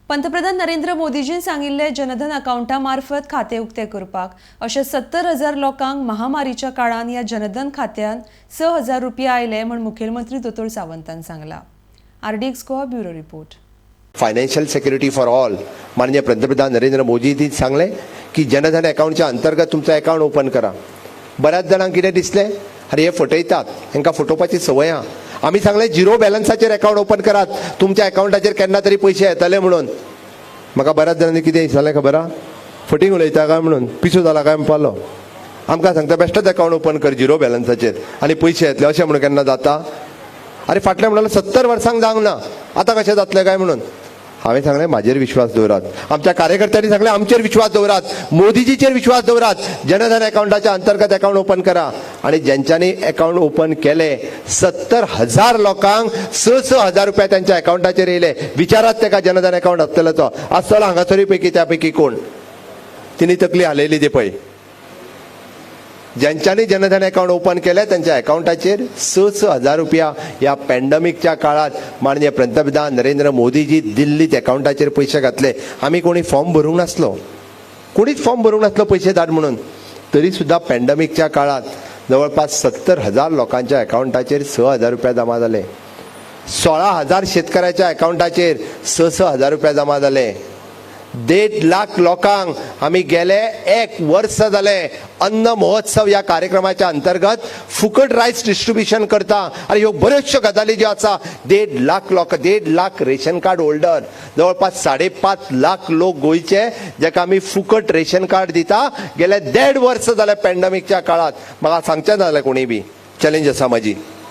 पंतप्रधान नरेंद्र मोदीजीन सांगिल्ले जनधन अकाउंटा मार्फत खातें उक्तें करपाक अशें 70,000 लोकांक महामारीच्या काळान ह्या जनधन खात्यान 6,000 रुपया आयले म्हूण मुखेलमंत्री दोतोर सावंतान सांगला. RDX Goa bureau report. Financial security for all. माननीय पंतप्रधान नरेंद्र मोदीजींनी सांगले की जनधन अकाउंटच्या अंतर्गत तुमचं अकाउंट ओपन करा. बऱ्याच जाणांक कितें दिसलें, अरे हे फटयतात, हांकां फटोवपाची संवय आहा. आमी सांगलें झिरो बॅलन्साचेर अकाउंट ओपन करात, तुमच्या अकाउंटाचेर केन्ना तरी पयशे येतले म्हणून. म्हाका बऱ्याच जाणांनी कितें दिसलें खबर आहा, फटींग उलयता काय म्हणून, पिसो जाला काय म्हणपालो. आमकां सांगता बेश्टेच अकाउंट ओपन कर झिरो बॅलन्साचेर आनी पयशे येतले, अशें म्हणून केन्ना जाता? अरे फाटल्या म्हणाले 70 वर्सांक जावंक ना, आतां कशें जातलें काय म्हणून. हांवें सांगलें म्हाजेर विश्वास दवरात, आमच्या कार्यकर्त्यांनी सांगलें आमचेर विश्वास दवरात, मोदीजीचेर विश्वास दवरात, जनधन अकाउंटाच्या अंतर्गत अकाउंट ओपन करा. आनी ज्यांच्यांनी अकाउंट ओपन केले 70,000 लोकांक 6-6 हजार रुपया त्यांच्या अकाउंटाचेर येयले. विचारात तेका जनधन अकाउंट आसतलो तो आसतलो हांगासरूय पैकी त्या पैकी कोण तिणी तकली हालयली ती पळय. ज्यांच्यांनी जनधन अकाउंट ओपन केले त्यांच्या अकाउंटाचेर 6-6 हजार रुपया ह्या पॅन्डमिकच्या काळात माननीय पंतप्रधान नरेंद्र मोदीजी दिल्लीत अकाउंटाचेर पयशे घातले. आमी कोणी फॉर्म भरूंक नासलो, कोणीच फॉर्म भरूंक नासलो पयशे धाड म्हणून, तरी सुद्दां पॅन्डमिकच्या काळात जवळपास 70,000 लोकांच्या अकाउंटाचेर 6,000 रुपया जमा जाले. 16,000 शेतकऱ्याच्या अकाउंटाचेर 6-6 हजार रुपया जमा जाले. 1.5 लाख लोकांक आमी गेले एक वर्स जाले अन्न महोत्सव ह्या कार्यक्रमाच्या अंतर्गत फुकट रायस डिस्ट्रिब्युशन करता. आनी ह्यो बऱ्योचश्यो गजाली ज्यो आसा, 1.5 लाख लोक, 1.5 लाख रेशन कार्ड होल्डर, जवळपास 5.5 लाख लोक गोंयचे जेका आमी फुकट रेशन कार्ड दिता गेले 1.5 वर्स जाले पॅन्डमिकच्या काळात. म्हाका सांगचें जालें कोणी बी चॅलेंज आसा म्हाजी.